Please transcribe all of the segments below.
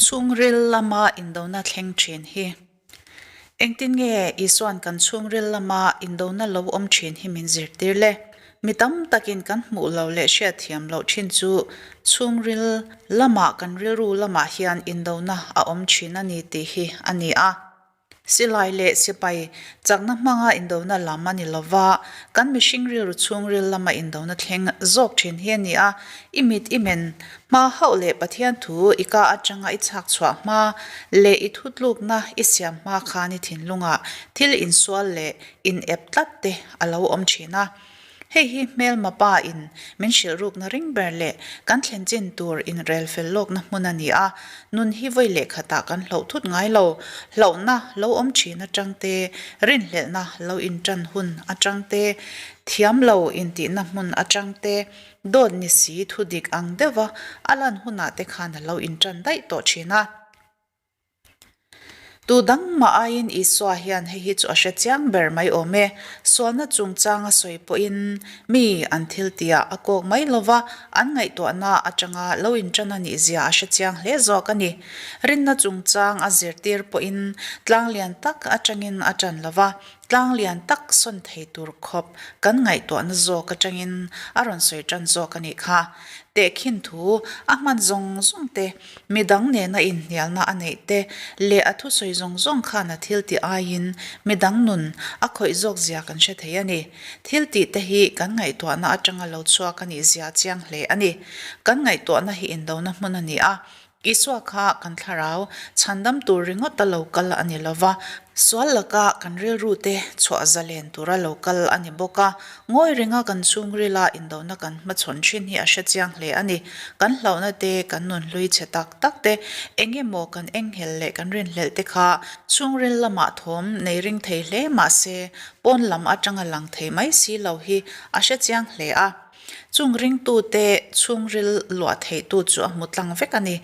Chhungril lama indona thleng thin hi. Engtin nge Isua'n kan chhungril lama indona lo awm thin hi min zirtir le? Mi tam takin kan hmuh lo leh hriatthiam loh thin chu chhungril lamah kan rilru lamah hian indona a awm thin a ni tih hi a ni a. Silai leh sipai chakna hmanga indona lam a ni lova, kan mihring rilru chhungril lama indona thleng zawk thin hi a ni a. I mit i men hma hauh leh Pathian thu i ka atanga i chhak chhuah hma leh i thutlukna i siam hma khan i thinlungah thil insual leh inep tlat te a lo awm thin a. Hei hi hmelma pa in min hrilh rukna ring ber leh kan thlen chin tur in rel fel lawkna hmun a ni a, nun hi vawi leh khatah kan hloh thut ngai lo. Hlauhna lo awm thin atang te, rinhlelhna lo intan hun atang te, thiam lo intihna hmun atang te, dawt ni si thudik ang deuha a lan hunah te khan a lo intan daih tawh thin a. Tu dang mah aiin Isua hian hei hi chu a hre chiang ber mai awm e. Sualna chungchang a sawi pawhin mi an thil tihah a kawk mai lo va, an ngaihtuahna atanga lo inṭan a nih zia a hre chiang hle zawk a ni. Rinna chungchang a zirtir pawhin tlang lian tak atangin a ṭan lo va, tlang lian tak sawn thei tur khawp kan ngaihtuahna zawk atangin a rawn sawi ṭan zawk a nih kha. Tehkhin thu a hman zawng zawng te Midang nena inhnialna a neih te leh a thusawi zawng zawng khan a thil tih aiin midang nun a khawih zawk zia kan hre thei a ni. Thil tih te hi kan ngaihtuahna atanga lo chhuak a nih zia chiang hle a ni. Kan ngaihtuahna hi indona hmun a ni a, Isua kha kan thlarau chhandam tur ringawta lo kal a ni lova, Sual laka kan rilru te chhuah zalen tura lo kal a ni bawk a, ngawi renga kan chhungrila indona kan hmachhawn thin hi a hre chiang hle a ni. Kan hlauhna te, kan nunhlui chhe tak tak te, eng emaw kan enghelh leh kan rinhlelh te kha chhungril lamah thawm nei ring thei hle mah se pawn lam atanga lang thei mai si lo hi a hre chiang hle a. Chung ringtute chhungril luah theihtu chu a hmu tlang vek a ni.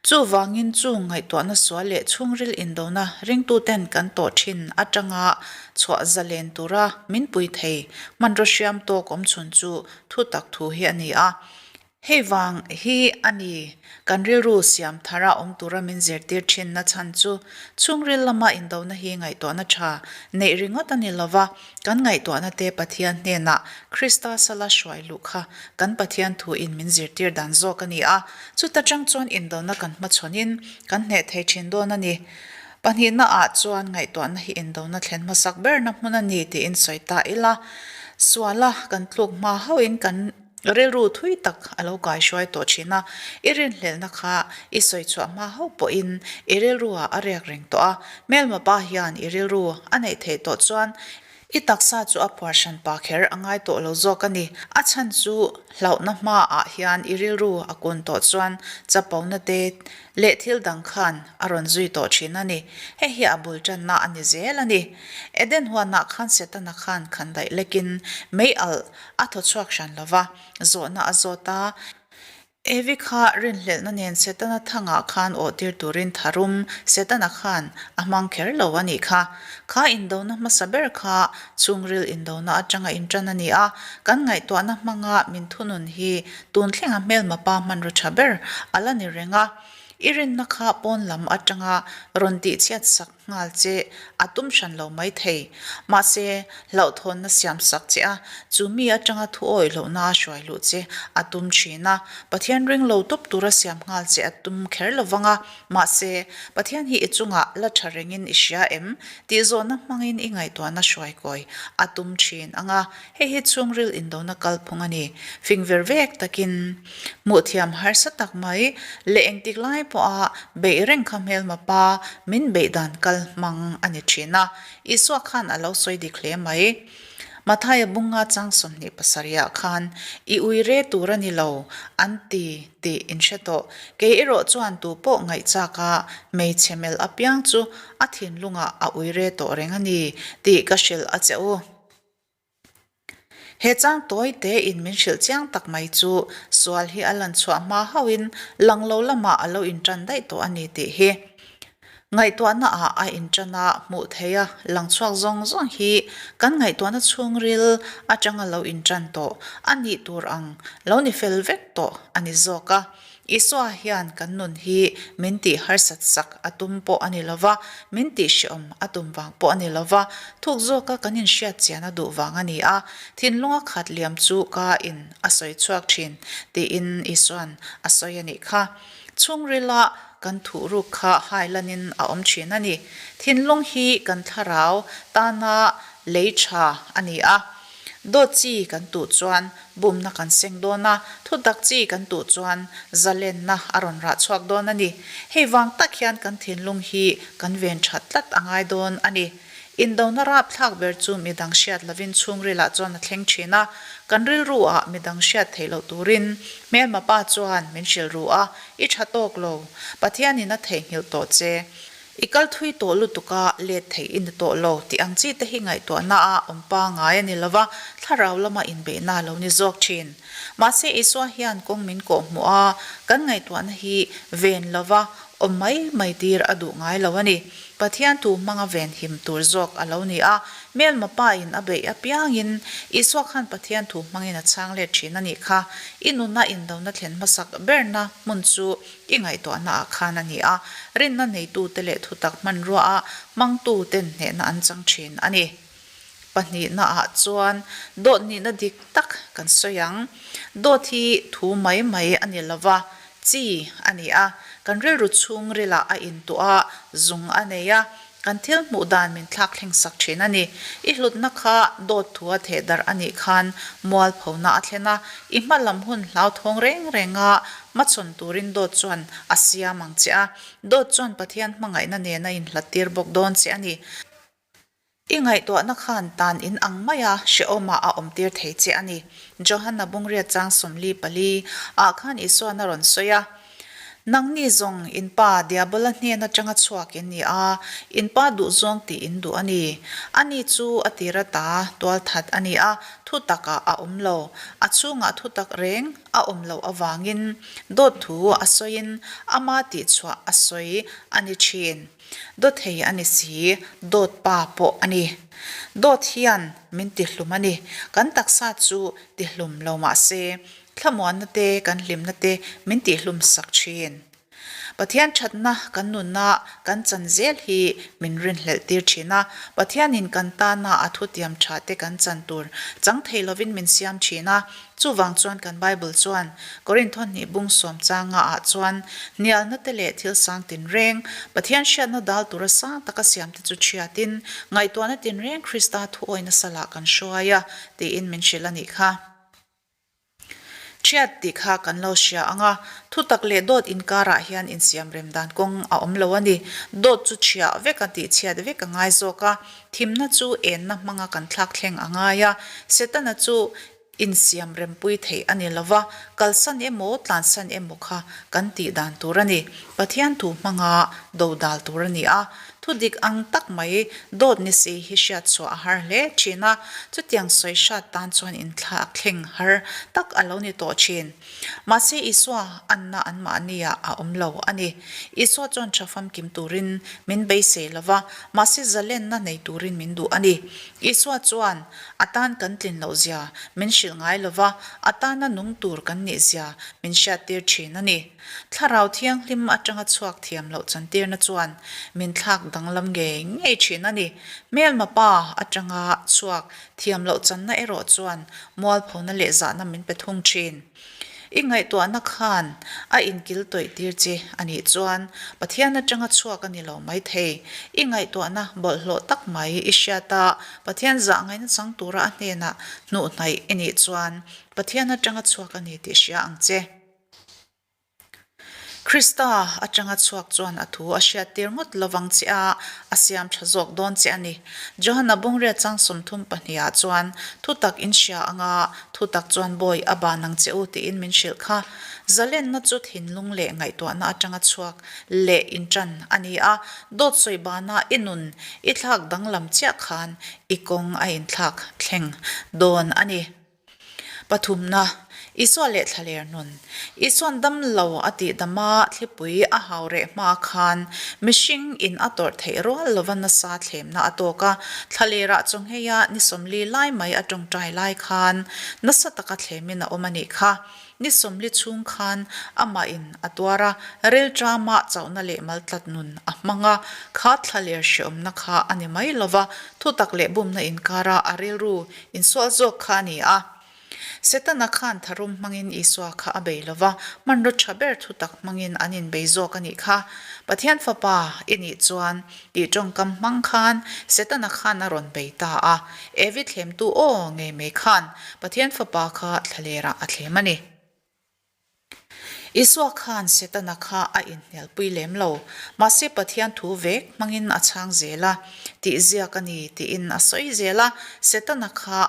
Chuvangin chung ngaihtuahna sual leh chhungril indona ringtuten kan tawh thin atanga chhuah zalen tura min pui thei hmanraw hriam tawk awm chhun chu thutak thu hi a ni a. Hei vang hi a ni, kan rilru siam thara awm tura min zirtir thinna chhan chu chhungril lama indona hi ngaihtuahna tha neih ringawt a ni lova, kan ngaihtuahna te Pathian hnenah Krista sala hruai luh kha kan Pathian thu in min zirtir dan zawk a ni a, chuta tang chuan indona kan hmachhawnin kan hneh thei thin dawn a ni. Pahnihna ah chuan ngaihtuahna hi indona thlen hmasak berna hmun a ni tiin sawi ta ila, suala kan tluk hma hauhin kan. Rilru thui tak a lo kaihruai tawh thin a, i rinhlelhna kha i sawi chhuah hma hauh pawhin i rilruah a riak reng tawh a, hmelma pa hian i rilru a neih theih tawh chuan i taksa chu a phuar hran pa kher a ngai tawh lo zawk a ni. A chhan chu hlauhna hmaah hian i rilru a kun tawh chuan chapona te leh thil dang khan a rawn zui tawh thin a ni. Hei hi a bul tanna a ni zel a ni. Eden huanah khan Setana khan khandaih lekin mei alh a thaw chhuak hran lo va, zawhna a zawt a. Evi kha rinhlelhna nen Setana thangah khan awhtir turin tharum Setana khan a hmang kher lo a nih kha. Kha indona hmasa ber kha chhungril indona atanga intan a ni a, kan ngaihtuahna hmanga min thunun hi tun thlenga hmelma pa hmanraw tha ber a la ni reng a. I rinna kha pawn lam atanga rawn tihchhiat sak nghal che a tum hran lo mai thei. Mahse, hlauhthawnna siam sak che a, chu mi atanga thu awih lohna a hruai luh che a tum thin a. Pathian ring lo tawp tura siam nghal che a tum kher lo vang a. Mahse, Pathian hi i chungah la tha rengin i hria em? Tih zawhna hmangin i ngaihtuahna hruai kawi a tum thin ang a. Hei hi chhungril indona kalphung a ni. Fing ver vek takin hmuh thiam harsa tak mai leh engtik lai pawha beih reng kha hmelma pa min beih dan kal hmang a ni thin a. Isua khan a lo sawi dik hle mai. Mathaia bunga chang 27 ah khan i ui re tur a ni lo an ti tih in hre tawh. Kei erawh chuan tu pawh ngaihchak a hmeichhe melh apiang chu a thinlungah a ui re tawh reng a ni tih ka hrilh a che u. He chang tawi te in min hrilh chiang tak mai chu sual hi a lan chhuah hma hauhin lang lo lamah a lo intan daih tawh a ni tih hi. Ngaihtuahna ah a intan a, hmuh theih a, lang chhuak zawng zawng hi kan ngaihtuahna chhungril atanga lo intan tawh a nih tur ang lo ni fel vek tawh a ni zawk a. Isua hian kan nun hi min tih harsat sak a tum pawh a ni lo va, min tih hrehawm a tum vang pawh a ni lo va, thuk zawka kan inhriat chian a duh vang a ni a, thinlunga khat liam chu ka in a sawi chhuak thin tiin Isua'n a sawi a nih kha. Chhungrila kan thuhruk kha hailanin a awm thin a ni. Thinlung hi kan thlarau tana lei tha a ni a. Dawt chi kan tuh chuan bumna kan seng dawn a, thutak chi kan tuh chuan zalenna a rawn rah chhuak dawn a ni. Hei vang tak hian kan thinlung hi kan ven that tlat a ngai dawn a ni. Indona rapthlak ber chu midang hriat lovin chhungrilah chuan a thleng thin a, kan rilru ah midang hriat theih loh turin hmelma pa chuan min hrilh ru a, I tha tawk lo, Pathianin a theihnghilh tawh che. I kal thui tawh lutuk a, let theih i ni tawh lo tih ang chi te hi ngaihtuahna a awm pangai a ni lo va, thlarau lama inbeihna a lo ni zawk thin. Mahse Isua hian kawng min kawh hmuh a, kan ngaihtuahna hi ven lo va, awm mai mai tir a duh ngai lo a ni. Pathian thu hmanga ven him tur zawk a lo ni a, hmelma pa in a beih apiangin Isua khan Pathian thu hmangin a chhang let thin a nih kha. I nuna indona thlen hmasak berna hmun chu I ngaihtuahna ah khan a ni a, rinna neitute leh thutak hmanrua a hmangtuten hnehna an chang thin a ni. Pahnihna ah chuan dawt nihna dik tak kan sawi ang. Dawt hi thu mai mai a ni lova, chi a ni a, kan rilru chhungrilah a intuah a, zung a nei a, Kan thil hmuh dan min thlak thleng sak thin a ni. I hlutna kha dawt thu a theh darh a nih khan mualphona a thlen a, i hma lam hun hlauthawng reng renga hmachhawn turin dawt chuan a siam ang che a. Dawt chuan Pathian hmangaihna nena inhlat tir bawk dawn che a ni. I ngaihtuahna khan tan in ang maia hrehawmah a awm tir thei che a ni. Johanna Bungriat chang 44 ah khan Isuan a rawn sawi a. Nangni zawng in pa Diabola hnen atanga chhuak in ni a, in pa duhzawng tih in duh a ni. Ani chu a tir ata tualthat a ni a, thutakah a awm lo. A chhungah thutak reng a awm loh avangin dawt thu a sawiin ama tihchhuah a sawi a ni thin. Dawthei a ni si, dawt pa pawh a ni. Dawt hian min tihlum a ni. Kan taksa chu tihlum lo mah se, Thlamuanna te, kan hlimna te min tihhlum sak thin. Pathian thatna kan nunna kan chan zel hi min rinhlelh tir thin a, Pathianin kan tana a thutiam tha te kan chan tur chang thei lovin min siam thin a. Chuvang chuan kan Bible chuan Korintho hnih bung sawm changa ah chuan hnialna te leh thil sang tinreng, Pathian hriatna dal tura sang taka siam te chu thiatin ngaihtuahna tinreng Krista thuawina salah kan hruai a tiin min hrilh a nih kha. Thiat tih kha kan lo hria ang a, thutak leh dawt inkarah hian insiamrem dan kawng a awm lo a ni. Dawt chu chhiah vek a tihchhiat vek a ngai zawk a, thimna chu enna hmanga kan thlak thleng a ngai a, Setana chu insiamrempui theih a ni lo va, kalsan emaw tlansan emaw kha kan tih dan tur a ni. Pathian thu hmanga dodal tur a ni a, Thu dik ang tak mai dawt ni si hi hriat chhuah a har hle thin a, chutiang sawi hrat tan chuan inthlak thleng har tak a lo ni tawh thin. Mahse Isua anna anmahniah a awm lo a ni. Isua chuan tha famkim turin min beisei lo va, mahse zalenna nei turin min duh a ni. Isua chuan a tan kan tlin loh zia min hrilh ngai lo va, a tana nung tur kan nih zia min hriattir thin a ni. Thlarau Thianghlim atanga chhuak thiam loh chantirna chuan min thlak danglam ngei ngei thin a ni. Hmelma pa atanga chhuak thiam loh channa erawh chuan mualphona leh zahna min pe thung thin. I ngaihtuahna khan a inkil tawih tir che a nih chuan Pathian atanga chhuak a ni lo mai thei. I ngaihtuahna bawlhhlawh tak mai i hriat a, Pathian zah ngaihna chang tura a hnenah hnuhhnaih i nih chuan Pathian atanga chhuak a ni tih hria ang che. Krista atanga chhuak chuan a thu a hriattir ngawt lovang che a, a siam tha zawk dawn che a ni. Johana Bungriat chang 32 ah chuan, Thutak in hria anga, thutak chuan bawi a ban ang che u tiin min hrilh kha. Zalenna chu thinlung leh ngaihtuahna atanga chhuak leh intan a ni a, dawt sawi bana i nun i thlak danglam chiah khan i kawng a inthlak thleng dawn a ni. Pathumna, Isua leh thlaler nun. Isua'n dam lo a tih dama thlipui a hau reh hma khan mihring in a tawrh theih rual lova nasa thlemna a tawk a, thlalerah chawngheia ni 40 lai mai a tawngtai lai khan nasa taka thlemin a awm a nih kha. Ni 40 chhung khan amahin a tuar a, rilṭama chauhna leh maltlat nun a hmang a, kha thlaler hreawmna kha a ni mai lo va, thutak leh bumna inkara a rilru insual zawk kha a ni a. Setana khan tharum hmangin Isua kha a bei lo va, hmanraw tha ber thutak hmangin an inbei zawk a nih kha. Pathian Fapa i nih chuan tih tawngkam hmang khan Setana khan a rawn bei ta a. Evi thlemtu aw ngei mai khan Pathian Fapa kha thlalerah a thlem a ni. Isua khan Setana kha a inhnialpui lem lo. Mahse Pathian thu vek hmangin a chhang zel a, tih ziak a ni tiin a sawi zel a. Setana kha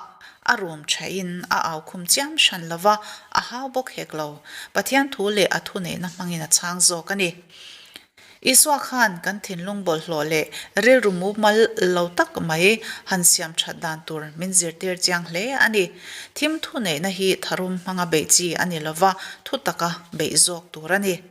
a rum thain a au khum chiam hran lo va, a hau bawk hek lo. Pathian thu leh a thuneihna hmangin a chhang zawk a ni. Isua khan kan thinlung bawlhhlawh leh rilru mumal lo tak mai han siam that dan tur min zirtir chiang hle a ni. Thim thuneihna hi tharum hmanga beih chi a ni lova, thu taka beih zawk tur a ni.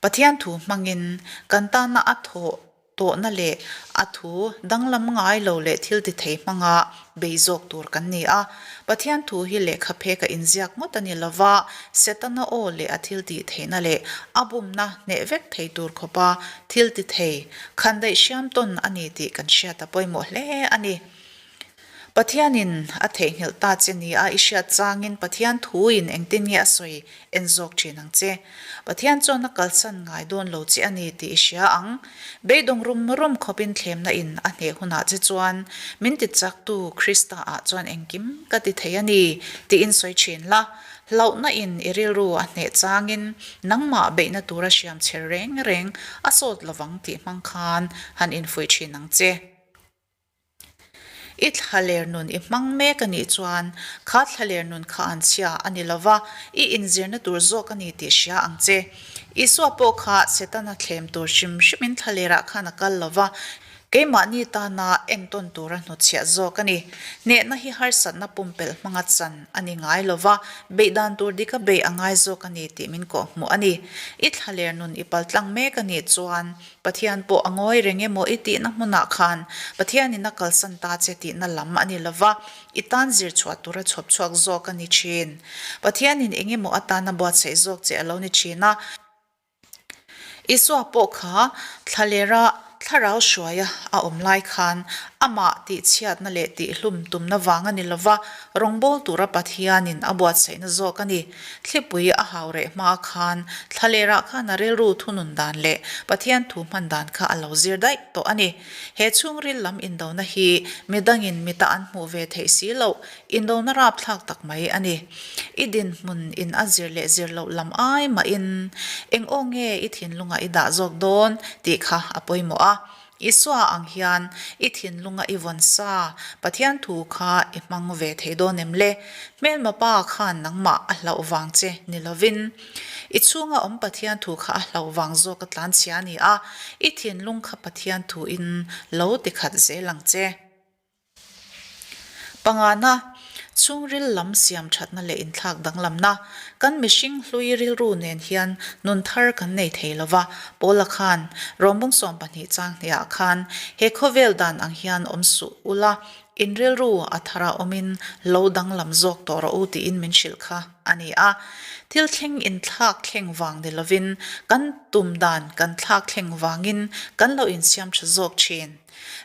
Pathian thu hmangin kan tana a thawh tawhna leh a thu danglam ngai lo leh thil ti thei hmanga bei zawk tur kan ni a. Pathian thu hi lehkha phek a inziak ngawt a ni lo va, Setana aw leh a thil tih theihna leh a bumna hneh vek thei tur khawpa thil ti thei, khandaih hriam tawn a ni tih kan hriat a pawimawh hle a ni. Pathianin a theihnghilh ta che nia i hriat changin Pathian thuin engtin nge a sawi en zawk thin ang che. Pathian chuan a kalsan ngai dawn lo che a ni tih i hria ang. Beidawng rum rum khawpin thlemna in a hneh hunah che chuan min ti chaktu Krista ah chuan engkim ka ti thei a ni tiin sawi thin la. Hlauhna in i rilru a hneh changin nangmah beihna tura hriam che reng reng a sawt lovang tih hmang khan han infuih thin ang che. I thlaler nun i hmang mek a nih chuan kha thlaler nun kha an chhia a ni lo va, i inzirna tur zawk a ni tih hria ang che. Isua pawh kha Setana thlem tur hrim hrimin thlalerah khan a kal lo va, keimahni tana entawn tura hnutchhiah zawk a ni. Hnehna hi harsatna pumpelh hmanga chan a ni ngai lo va, beih dan tur dika beih a ngai zawk a ni tih min kawhhmuh a ni. I thlaler nun i paltlang mek a nih chuan Pathian pawh a ngawi reng emaw i tihna hmunah khan Pathianin a kalsan ta che tihna lam a ni lova, i tan zir chhuah tura chhawp chhuak zawk a ni thin. Pathianin eng emaw atana buatsaih zawk che a lo ni thin a. Isua pawh kha thlalera thlarau hruaia a awm lai khan amah tihchhiatna leh tihhlum tumna vang a ni lova, rawngbâwl tura Pathianin a buatsaihna zawk a ni. Thlipui a hau reh hma khan thlalerah khan a rilru thunun dan leh Pathian thu hman dan kha a lo zir daih tawh a ni. He chhungril lam indona hi midangin mita an hmuh ve theih si loh indona rapthlak tak mai a ni. I dinhmun in a zir leh zir loh lam ai mahin eng aw nge i thinlungah i dah zawk dawn tih kha a pawimawh a. Isua ang hian i thinlunga i vawn sa, Pathian thu kha i hmang ve thei dawn em le? Hmelma pa khan nangmah a hlauh vang che ni lovin, i chhunga awm Pathian thu kha a hlauh vang zawk a tlanchhia a ni a, i thinlung kha Pathian thuin lo tikhat zel ang che. Pangana, chhungril lam siam thatna leh inthlak danglamna. Kan mihring hlui rilru nen hian nun thar kan nei thei lo va, Paula khan Rawmbung 12 chang hniah khan he khawvel dan ang hian awm suh ula, in rilru a thara awmin lo danglam zawk tawh rawh u tiin min hrilh kha a ni a. Thil thleng inthlak thleng vang ni lovin kan tum dan kan thlak thleng vangin kan lo insiam tha zawk thin.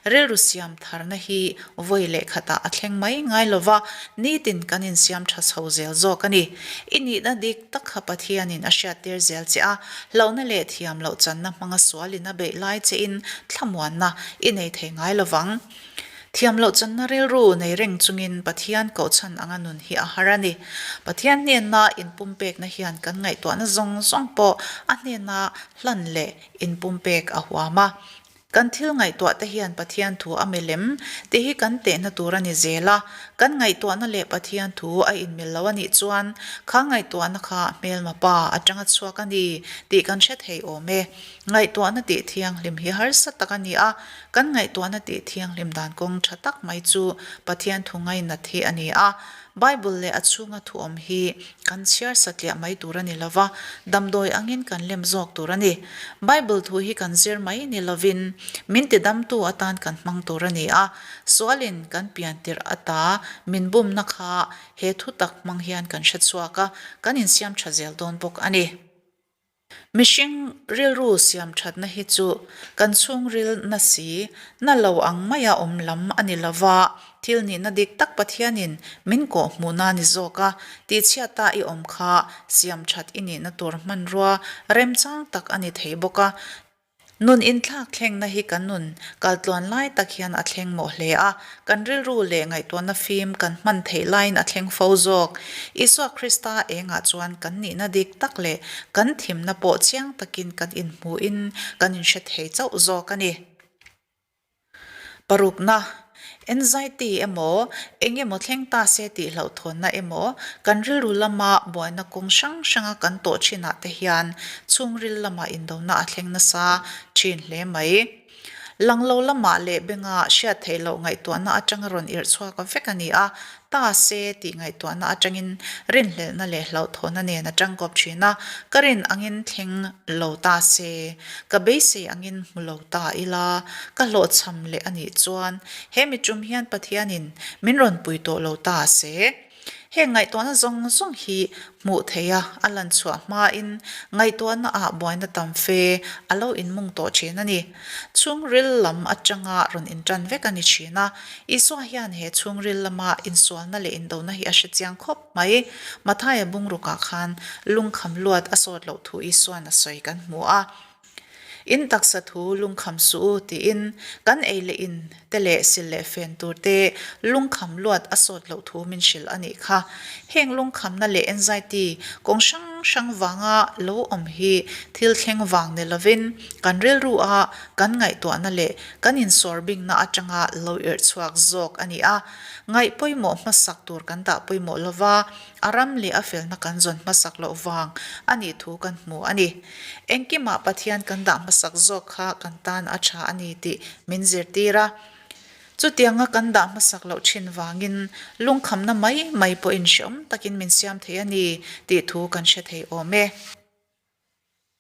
Rilru siam tharna hi vawi leh khatah a thleng mai ngai lo va, nitin kan insiam tha chho zel zawk a ni. I nihna dik tak kha Pathianin a hriattir zel che a, hlauhna leh thiam loh channa hmanga sualin a beih lai chein thlamuanna i nei thei ngai lo vang. Thiam loh channa rilru nei reng chungin Pathian kohchhan anga nun hi a har a ni. Pathian hnena inpumpekna hian kan ngaihtuahna zawng zawng pawh a hnena hlan leh inpumpek a huam a. Kan thil ngaihtuah te hian Pathian thu a milem tih hi kan tehna tur a ni zel a, kan ngaihtuahna leh Pathian thu a inmil lo a nih chuan kha ngaihtuahna kha hmelma pa atanga chhuak a ni tih kan hre thei awm e. Ngaihtuahna tih thianghlim hi harsa tak a ni a, kan ngaihtuahna tih thianghlim dan kawng tha tak mai chu Pathian thu ngainat hi a ni a. Bible leh a chhunga thu awm hi kan chhiar satliah mai tur a ni lo va, damdawi angin kan lem zawk tur a ni. Bible thu hi kan zir mai ni lovin min tidamtu atan kan hmang tur a ni a, sualin kan pian tirh ata min bumna kha he thu tak hmang hian kan hre chhuak a, kan insiam tha zel dawn bawk a ni. Mihring rilru siam thatna hi chu kan chhungril na si, na lo ang maia awm lam a ni lo va, thil nihna dik tak Pathianin min kawh hmuhna ni zawk a, tihchhiata i awm kha siam that i nihna tur hmanrua remchang tak a ni thei bawk a. Nun inthlak thlengna hi kan nun kaltluan lai tak hian a thleng mawh hle a, kan rilru leh ngaihtuahna fim kan hman theih laiin a thleng fo zawk. Isua Krista engah chuan kan nihna dik tak leh kan thimna pawh chiang takin kan inhmuhin kan inhre thei chauh zawk a ni. Parukna, Anxiety emaw, eng emaw thleng ta se tih hlauhthawnna emaw, kan rilru lama buaina kawng hrang hranga kan tawh thinah te hian chhungril lama indona a thleng nasa thin hle mai. Langlo lamah leh benga hriat theih loh ngaihtuahna atanga rawn irh chhuak vek a ni a, ta se tih ngaihtuahna atangin rinhlelhna leh hlauhthawnna nen a tangkawp thin a, ka rin angin thleng lo ta se, ka beisei angin hmu lo ta ila, ka hlawhchham leh a nih chuan he mitum hian Pathianin min rawn pui tawh lo ta se. Heng ngaihtuahna zawng zawng hi hmuh theiha a lan chhuah hmain ngaihtuahna ah buaina tam fe a lo inmung tawh thin a ni. Chhungril lam atanga rawn intan vek a ni thin a, Isua hian he chhungril lama insualna leh indona hi a hre chiang khawp mai. Mathaia bungrukah khan lungkham luat a sawt loh thu Isuan a sawi kan hmu a. In taksa thu lungkham suh u tiin kan ei leh in te leh sil leh fen tur te lungkham luat a sawt loh thu min hrilh a nih kha. Heng lungkhamna leh anxiety kawng hrang hrang vanga lo awm hi thil thleng vang ni lovin kan rilru a kan ngaihtuahna leh kan insawr bingna atanga lo irh chhuak zawk a ni a. Ngaih pawimawh hmasak tur kan dah pawimawh lova a ram leh a felna kan zawn hmasak loh vang a nih thu kan hmu a ni. Engkimah Pathian kan dah hmasak zawk kha kan tan a tha a ni tih min zirtir a. Chutianga kan dah hmasak loh thin vangin lungkhamna mai mai pawhin hreawm takin min siam thei a ni tih thu kan hre thei awm e.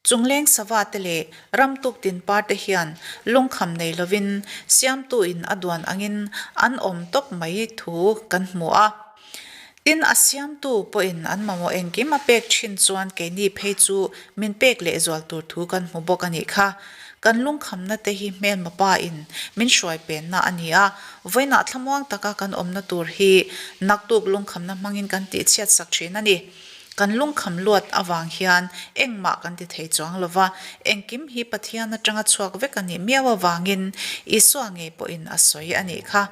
Chungleng sava te leh ramtuk tin par te hian lungkham nei lovin siamtuin a duan angin an awm tawp mai thu kan hmu a. Tin, a siamtu pawhin an mamawh engkim a pek thin chuan keini phei chu min pek lehzual tur thu kan hmu bawk a nih kha. Kan lungkhamna te hi hmelma pa in min hruai penna a ni a, vawiinah thlamuang taka kan awmna tur hi naktuk lungkhamna hmangin kan tihchhiat sak thin a ni. Kan lungkham luat avang hian engmah kan ti thei chuang lo va, engkim hi Pathian atanga chhuak vek a nih miau avangin Isua ngei pawhin a sawi a nih kha.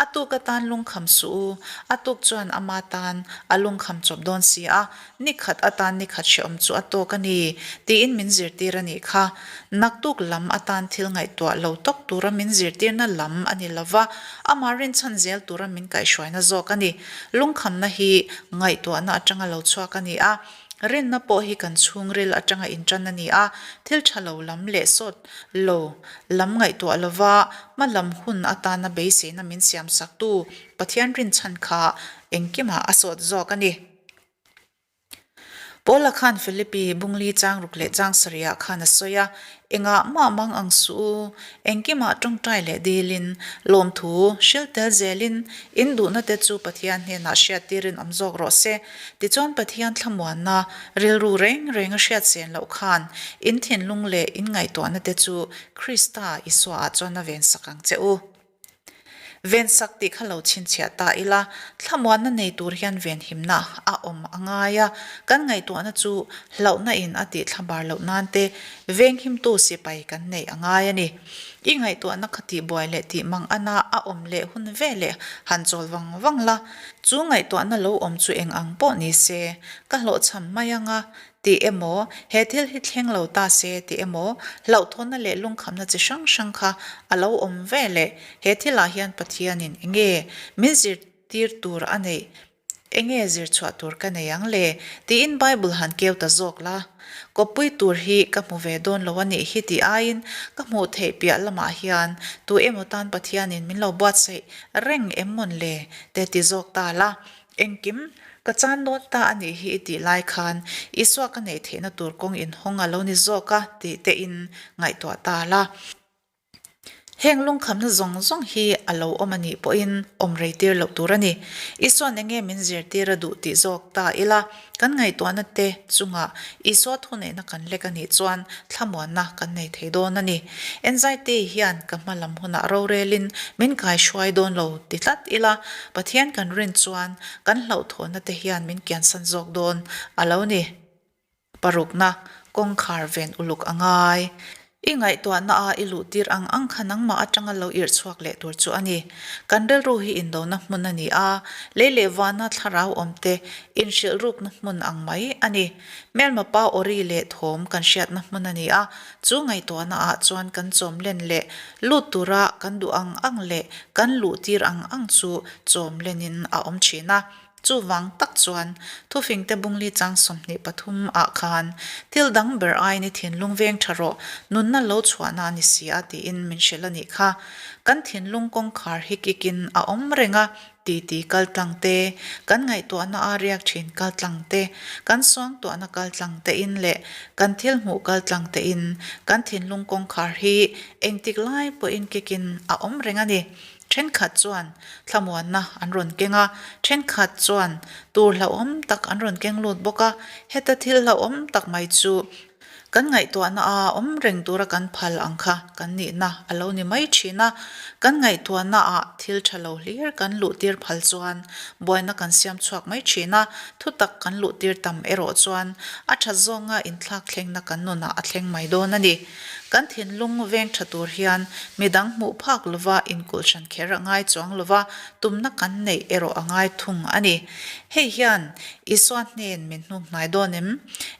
A tuk atan lungkham suh u, a tuk chuan ama tan a lungkham chawp dawn si a, ni khat atan ni khat hrehawm chu a tawk a ni, tiin min zirtir a nih kha. Naktuk lam atan thil ngaihtuah lo tawk tura min zirtirna lam a ni lo va, amah rinchhan zel tura min kaihhruaina zawk a ni. Lungkhamna hi ngaihtuahna atanga lo chhuak a ni a, rinna pawh hi kan chhungril atanga intan a ni a, thil tha lo lam leh sawt lo lam ngaihtuah lova hma lam hun atana beiseina min siamsaktu Pathian rinchhan kha engkimah a sawt zawk a ni. Paula khan Philippi bungli chang ruk leh chang sarihah khan a sawi a, Engah mah mang ang suh u, engkimah tawngtai leh dilin, lawmthu hril tel zelin, in duhna te chu Pathian hnenah hriat tirin awm zawk rawh se. Tichuan Pathian thlamuanna rilru reng reng a hriat sen loh khan in thinlung leh in ngaihtuahna te chu Krista Isuaah chuan a vensak ang che u. Vensak tih kha lo chhinchhiah ta ila, thlamuanna nei tur hian venhimna a awm a ngai a, kan ngaihtuahna chu hlauhna in a tih thlabar loh nan te venghimtu sipai kan neih a ngai a ni. I ngaihtuahna kha tihbuai leh tih mang ana a awm leh hun ve leh han chawl vang vang la, chu ngaihtuahna lo awm chu eng ang pawh ni se, ka hlawhchham mai anga Tih emaw, he thil hi thleng lo ta se tih emaw, hlauhthawnna leh lungkhamna chi hrang hrang kha a lo awm ve leh he thilah hian Pathianin enge min zirtir tur a neih, enge zir chhuah tur ka nei ang le? tiin Bible han keu ta zawk la. Kawppui tur hi ka hmu ve dawn lo a nih hi tih aiin ka hmuh theih piah lamah hian tu emaw tan Pathianin min lo buatsaih reng em mawn le? te ti zawk ta la. Engkim, ka chan dawn ta a nih hi i tih lai khan Isua ka neih theihna tur kawng inhawng a lo ni zawk a tih te in ngaihtuah ta la. Heng lungkhamna zawng zawng hi a lo awm a nih pawhin awm rei tir loh tur a ni. Isua'n enge min zirtir a duh tih zawk ta ila, kan ngaihtuahna te chungah Isua thuneihna kan lek a nih chuan thlamuanna kan nei thei dawn a ni. Anxiety hian ka hma lam hunah rorelin min kaihruai dawn lo ti tlat ila, Pathian kan rin chuan kan hlauhthawhna te hian min kiansan zawk dawn a lo ni. Parukna, kawngkhar ven uluk a ngai. I ngaihtuahna a i luh tir ang ang kha nangmah atanga lo irh chhuak leh tur chu a ni. Kan rilru hi indona hmun a ni a, lei leh vana thlarau awmte inhrilh rukna hmun ang mai a ni. Hmelma pa awri leh thawm kan hriatna hmun a ni a, chu ngaihtuahna ah chuan kan chawm len leh lut tura kan duh ang ang leh kan luh tir ang ang chu chawm lenin a awm thin a. Chuvang tak chuan thufingte bungli chang 23 ah khan thil dang ber aiin i thinlung veng tha rawh, nunna lo chhuahna a ni si a tiin min hrilh a nih kha. Kan thinlung kawngkhar hi kikin a awm reng a, titi kal tlang te, kan ngaihtuahna a riak thin kal tlang te, kan suangtuahna kal tlang te in leh kan thil hmuh kal tlang te in kan thinlung kawngkhar hi engtik lai pawhin kikin a awm reng a ni. Thenkhat chuan thlamuanna an rawn keng a, thenkhat chuan tur hlauhawm tak an rawn keng lut bawk a. Heta thil hlauhawm tak mai chu kan ngaihtuahna a awm reng tura kan phal ang kha kan nihna a lo ni mai thin a. Kan ngaihtuahna ah thil tha lo hlir kan luhtir phal chuan buaina kan siam chhuak mai thin a, thutak kan luhtir tam erawh chuan a tha zawnga inthlak thlengna kan nunah a thleng mai dawn a ni. Kan thinlung veng tha tur hian midang hmuh phak lova inkulh hran kher a ngai chuang lova, tumna kan neih erawh a ngai thung a ni. Hei hian Isua hnen min hnuk hnai dawn em?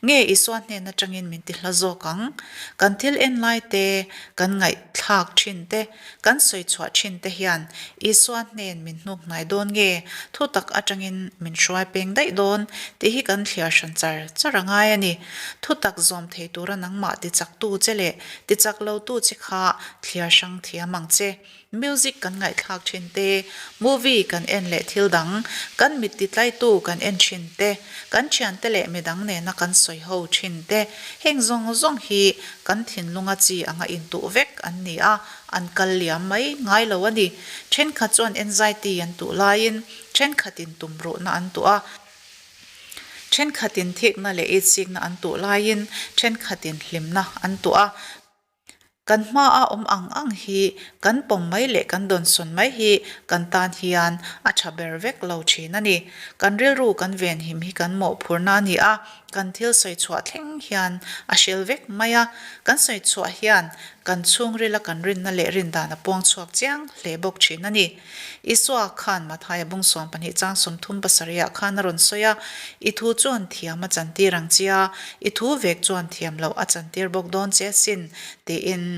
Nge Isua hnen atangin min ti hla zawk ang? Kan thil en lai te, kan ngaihthlak thin te, kan sawi chhuah thin te hian Isua hnen min hnuk hnai dawn nge thutak atangin min hruai peng daih dawn tih hi kan thliar hran char char a ngai a ni. Thutak zawm thei tura nangmah tichaktu che leh tichak lotu che kha thliar hrang thiam ang che. Music kan ngaihthlak thin te, movie kan en leh thil dang, kan mit titlaitu kan en thin te, kan thiante leh midang nena kan sawi ho thin te, heng zawng zawng hi kan thinlunga chi anga intuh vek an ni a, an kal liam mai ngai lo a ni. Thenkhat chuan anxiety an tuh laiin thenkhatin tumruhna an tuh a, thenkhatin thikna leh itsikna an tuh laiin thenkhatin hlimna an tuh a. Kan hmaa awm ang ang hi kan pawm mai leh kan dawnsawn mai hi kan tan hian a tha ber vek lo thin a ni. Kan rilru kan venhim hi kan mawhphurna a ni a, kan thil sawi chhuah thleng hian a hril vek mai a. Kan sawi chhuah hian kan chhungrila kan rinna leh rindan a puang chhuak chiang hle bawk thin a ni. Isua khan Mathaia bung 12 chang 37 ah khan a rawn sawi a, I thu chuan thiam a chantir ang che a, i thu vek chuan thiam loh a chantir bawk dawn che asin, tiin.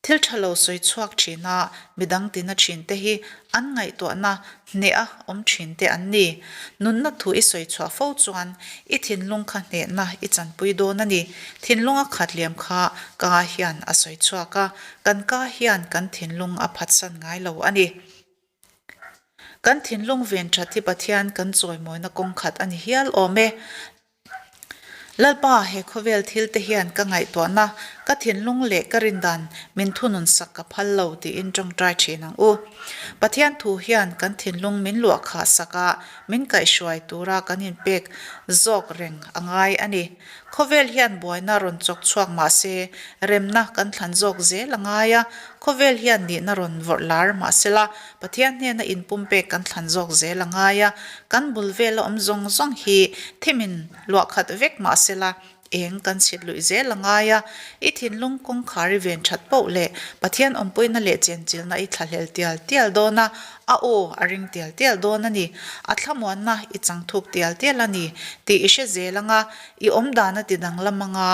Thil tha lo sawi chhuak thin a, midang tina thin te hi an ngaihtuahna hneh a awm thin te an ni. Nunna thu i sawi chhuah fo chuan i thinlung kha hnehna i chanpui dawn a ni. Thinlung a khat liam kha ka hian a sawi chhuak a, Kan ka hian kan thinlung a phatsan ngai lo a ni. Kan thinlung ven that hi Pathian kan chawimawina kawng khat a ni hial awm e. Lalpa, he khawvel thil te hian ka ngaihtuahna, ka thinlung leh ka rindan min thunun sak ka phal lo tiin tawngtai thin ang u. Pathian thu hian kan thinlung min luah khah sak a, min kaihhruai tura kan inpek zawk reng a ngai a ni. Khawvel hian buaina rawn chawk chhuak mah se, remna kan thlan zawk zel a ngai a, khawvel hian nihna rawn vawrh lar mah sela, Pathian hnena inpumpek kan thlan zawk zel a ngai a, kan bul vela awm zawng zawng hi thimin luah khat vek mah sela, eng kan chhit luih zel a ngai a, i thinlung kawngkhar i ven that poh leh Pathian awmpuina leh chenchilna i thlahlel tial tial dawn a, a aw a ring tial tial dawn a ni, a thlamuanna i chang thuk tial tial a ni tih i hre zel ang a, i awmdan a ti danglam ang a,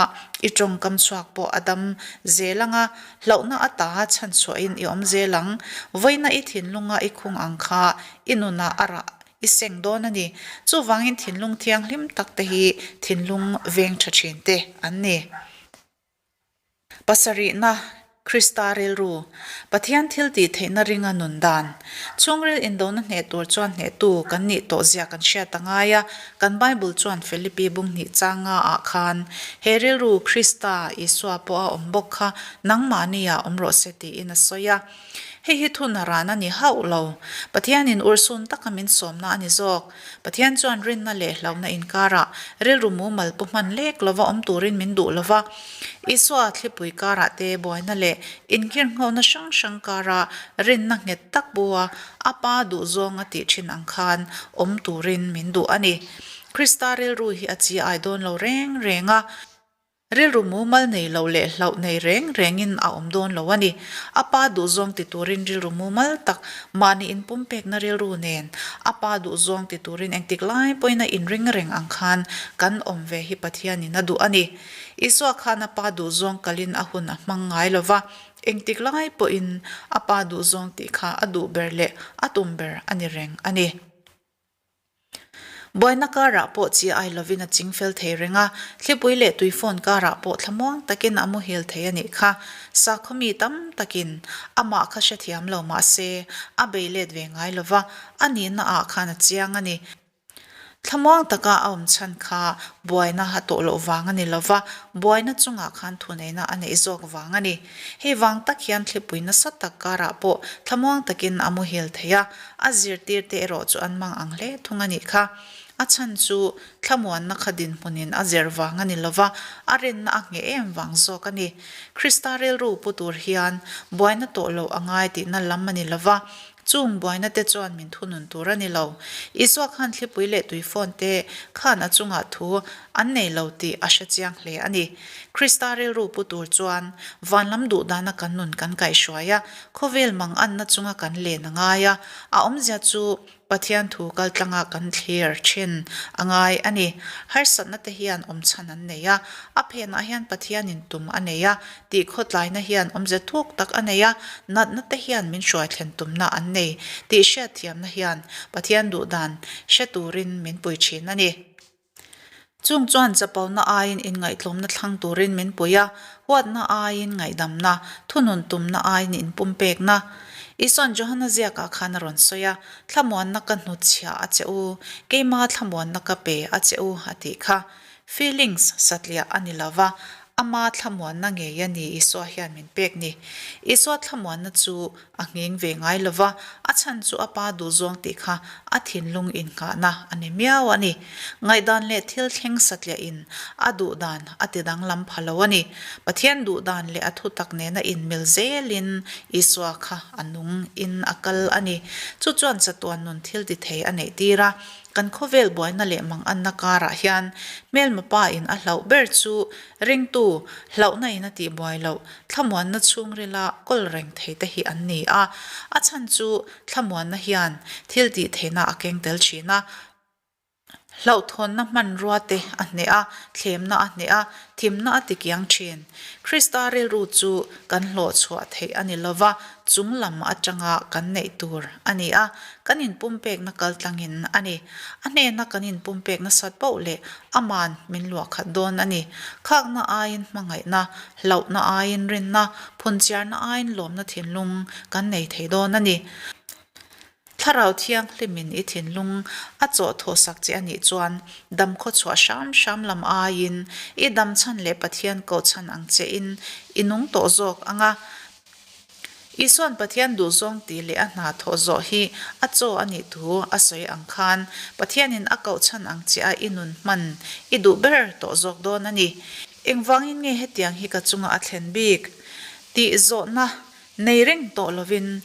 i tawngkam chhuak pawh a dam zel ang a, hlauhna ata chhanchhuahin i awm zel ang, vawiina i thinlunga i khung ang kha i nunah a rah i seng dawn a ni. Chuvangin thinlung thianghlim tak te hi thinlung veng tha thin te an ni. Pasarihna, Krista rilru, Pathian thil tih theihna ringa nun dan. Chhungril indona hneh tur chuan hnehtu kan nih tawh zia kan hriat a ngai a, kan Bible chuan Philippi bung hnih chang nga ah khan, He rilru Krista, Isua pawh a awm bawk kha nangmahni ah awm rawh se tiin a sawi a. Hei hi thun a ran a ni hauh lo. Pathianin urhsun taka min sawmna a ni zawk. Pathian chuan rinna leh hlauhna inkarah rilru mumal pu hman lek lova awm turin min duh lova. Isua thlipui karah te buaina leh inngirnghohna hrang hrang kara rinna nghet tak bua a Pa duhzawng a tih thin ang khan awm turin min duh a ni. Krista rilru hi a chi ai dawn lo reng reng a. Rilru mumal nei lo leh hlauh nei reng rengin a awm dawn lo a ni. A pa duhzawng ti turin rilru mumal tak, mahni inpumpekna rilru nen a pa duhzawng ti turin engtik lai pawhin a inring reng ang khan kan awm ve hi Pathianin a duh a ni. Isua khan a pa duhzawng kalin a hun a hmang ngai lo va, engtik lai pawhin a pa duhzawng tih kha a duh ber leh a tum ber a ni reng a ni. Buaina karah pawh chi ai lovin a ching fel thei reng a, thlipui leh tuifawn karah pawh thlamuang takin a muhil thei a nih kha. Sakhaw mi tam takin amah kha hrethiam lo mah se a bei let ve ngai lo va, a nihna ah khan a chiang a ni. Thlamuang taka a awm chhan kha buaina a tawh loh vang a ni lo va, buaina chungah khan thuneihna a neih zawk vang a ni. Hei vang tak hian thlipui nasa tak karah pawh thlamuang takin a muhil thei a, A zirtirte erawh chu an mang ang hle thung a nih kha. A chhan chu thlamuanna kha dinhmunin a zir vang a ni lova, a rinna a ngheh em vang zawk a ni. Krista rilru pu tur hian buaina tawh loh a ngai tihna lam a ni lova, chung buaina te chuan min thunun tur a ni lo. Isua khan thlipui leh tuifawn te khan a chungah thu an nei lo tih a hre chiang hle a ni. Krista rilru pu tur chuan van lam duhdana kan nun kan kaihhruai a, Khawvel mang anna chunga kan len a ngai a, a awmzia chu Pathian thu kaltlanga kan thlir thin a ngai a ni. Harsatna te hian awm chhan an nei a, a phenah hian Pathianin tum a nei a, tih khawtlaina hian awmze thuk tak a nei a, natna te hian min hruai thlen tumna an nei tih hriatthiamna hian Pathian duhdan hre turin min pui thin a ni. Chung chuan chapona aiin inngaihtlawmna thlang turin min pui a, huatna aiin ngaihdamna, thunun tumna aiin inpumpekna. Isua'n Johana ziakah khan a rawn sawi a, Thlamuanna ka hnutchhiah a che u, keima thlamuanna ka pe a che u, a tih kha. Feelings satliah a ni lo va, ama thlamuanna ngei a ni Isua hian min pek ni. Isua thlamuanna chu A ngheng ve ngai lo va, a chhan chu a pa duhzawng tih kha a thinlung innghahna a ni miau a ni. Ngaihdan leh thil thleng satliahin a duhdan a ti danglam pha lo a ni. Pathian duhdan leh a thutak nena inmil zelin Isua kha a nung in a kal a ni. Chu chuan chatuan nun thil ti thei a neih tir a. Kan khawvel buaina leh manganna karah hian hmelma pa in a hlauh ber chu ringtu hlauhna in a tihbuai loh Thlamuanna chhungrila kawl reng thei te hi an ni a, a chhan chu thlamuanna hian thil tih theihna a keng tel thin a, hlauhthawnna hmanrua te a hneh a, thlemna a hneh a, thimna a tikiang thin. Krista rilru chu kan hlawh chhuah theih a ni lova, chung lam atanga kan neih tur a ni a, kan inpumpekna kaltlangin a ni. A hnena kan inpumpek nasat poh leh Aman min luah khat dawn a ni. Khakna aiin hmangaihna, hlauhna aiin rinna, phunchiarna aiin lawmna thinlung kan nei thei dawn a ni. Thlarau Thianghlimin i thinlung a chawh thawhsak che a nih chuan dam khawchhuah hram hram lam aiin i dam chhan leh Pathian koh chhan ang chein i nung tawh zawk ang a. Isua'n Pathian duhzawng tih leh a hna thawh zawh hi a chaw a nih thu a sawi ang khan, Pathianin a koh chhan ang che a i nun hman i duh ber tawh zawk dawn a ni. Engvangin nge hetiang hi ka chunga a thlen bik? Tih zawhna nei reng tawh lovin,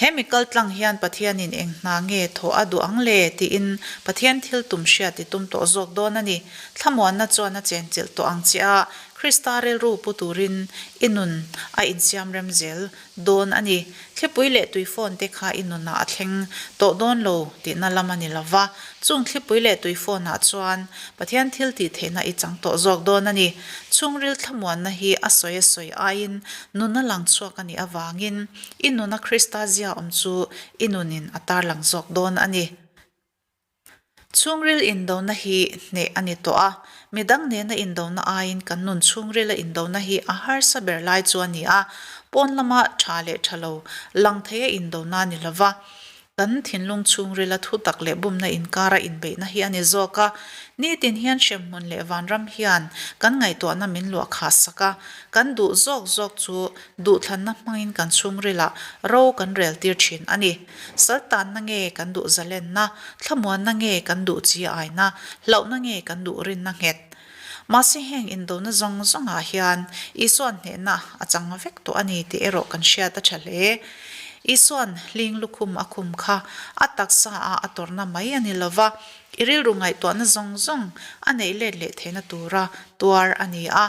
He mi kal tlang hian Pathianin eng hna nge thawh a duh ang le? tiin Pathian thil tum hriat i tum tawh zawk dawn a ni. Thlamuanna chuan a chenchilh tawh ang che a, Krista rilru pu turin i nun a insiam rem zel dawn a ni. Thlipui leh tuifawn te kha i nunah a thleng tawh dawn lo tihna lam a ni lo va, chung thlipui leh tuifawnah chuan Pathian thil tih theihna i chang tawh zawk dawn a ni. Chhungril thlamuanna hi a sawi a sawi aiin nuna lang chhuak a nih avangin i nuna Krista zia awm chu i nunin a tarlang zawk dawn a ni. Chhungril indona hi hneh a ni tawh a, midang nena indona aiin kan nun chhungrila indona hi a harsa ber lai chu a ni a, pawn lama tha leh tha lo lang theia indona a ni lova, kan thinlung chhungrila thutak leh bumna inkara inbeihna hi a ni zawk a. Nitin hian hremhmun leh vanram hian kan ngaihtuahna min luah khah sak a, kan duh zawk zawk chu duhthlanna hmangin kan chhungrilah ro kan rel tir thin a ni. Saltanna nge kan duh zalenna, thlamuanna nge kan duh chi aina, hlauhna nge kan duh rinna nghet? Mahse heng indona zawng zawngah hian Isua'n hnehna a chang vek tawh a ni tih erawh kan hriat a tha hle. Isua'n hling lukhum a khum kha a taksa ah a tawrhna mai a ni lova, i rilru ngaihtuahna zawng zawng a neih let leh theihna tura tuar a ni a.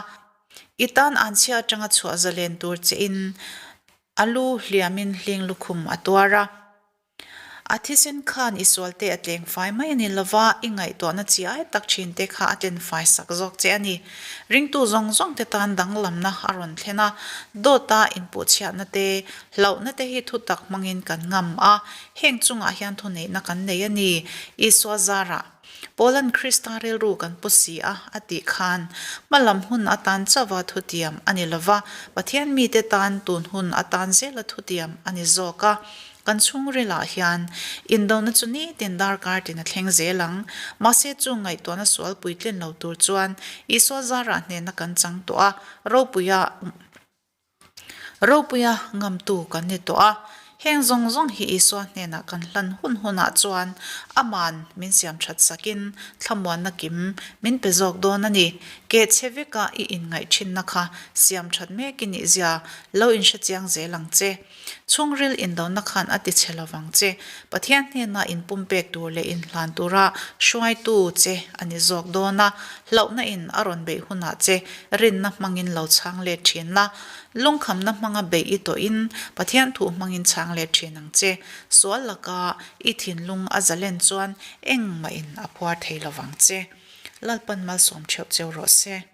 I tan anchhia atanga chhuah zalen tur che in a lu hliamin hling lukhum a tuar a. A thisen khan i sualte a tleng fai mai a ni lova, i ngaihtuahna chi ai tak thin te kha a tlen fai sak zawk che a ni. Ringtu zawng zawng te tan danglamna a rawn thlen a, dawta inpuhchhiatna te, hlauhna te hi thutak hmangin kan ngam a, heng chungah hian thuneihna kan nei a ni, Isua zarah. Paula'n Krista rilru kan pu si a, a tih khan, hmalam hun atan chauha thutiam a ni lova, Pathian mite tan tun hun atan zela thutiam a ni zawk a. Kan chhungrilah hian indona chu nitin darkar tin a thleng zel ang. Mahse chu ngaihtuahna sual puitlin lo tur chuan Isua zarah hnehna kan chang tawh a, ropuia ropuia ngamtu kan ni tawh a. Heng zawng zawng hi Isua hnenah kan hlan hun hunah chuan Aman min siam that sakin thlamuanna kim min pe zawk dawn a ni. Keh chhe veka i inngaih thinna kha siam that mek i nihzia lo inhrechiang zel ang che. Chhungril indona khan a ti chhe lovang che. Pathian hnena inpumpek tur leh inhlan tura hruaitu che a ni zawk dawn a, hlauhna in a rawn beih hunah che rinna hmangin lo chhang let thin la. Lungkhamna hmanga beih i tawhin Pathian thu hmangin chhang let thin ang che. Sual laka i thinlung a zalen chuan engmah in a phuar thei lovang che. Lalpan malsawm theuh cheu rawh se.